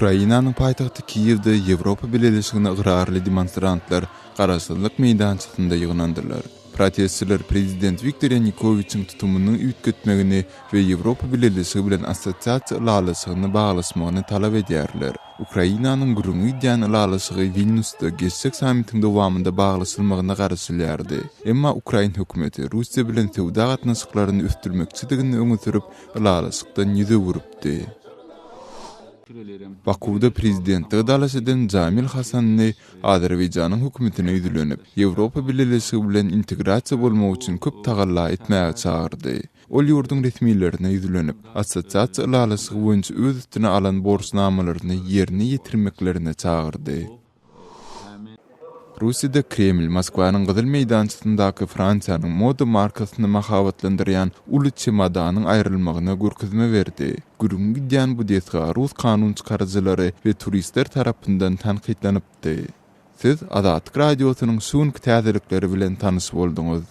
Ukrainanyň paýtagty Kiýewde Ýewropa Bileleşigine ygrarly demonstrantlar Garaşsyzlyk meýdançasynda ýygnandylar. Protestçiler prezident Wiktor Ýanukowiçiň tutumynyň üýtgetmegini we Ýewropa Bileleşigi bilen assosiasiýa ylalaşygyny baglaşmagyny talap edýärler. Ukrainanyň gürrüňi gidýän ylalaşygy Wilnýusda geçjek sammitiň dowamynda baglaşylmagyna garaşylýardy. Emma ukrain hökümeti Russiýa bilen söwda gatnaşyklaryny ösdürmekçidigini öňe sürüp, ylalaşykdan ýüz öwüripdi. Bakuwda prezidentlige dalaş eden Jamil Hasanly Azerbaýjanyň hökümetine ýüzlenip, Ýewropa Bileleşigi bilen integrasiýa bolmak üçin köp tagalla etmäge çagyrdy. Ol ýurduň resmilerine ýüzlenip, assosiasiýa ylalaşygy boýunça öz üstüne alan borçnamalaryny ýerine ýetirmeklerine çagyrdy. Russiýada Kreml Moskwanyň Gyzyl meýdançasyndaky Fransiýanyň moda markasyny mahabatlandyrýan uly çemodanyň aýrylmagyna görkezme berdi. Gürrüňi gidýän bu desga rus kanun çykaryjylary we turistler tarapyndan tankytlanypdy. Siz Azatlyk Radiosynyň şu günki täzelikleri bilen tanyş bolduňyz.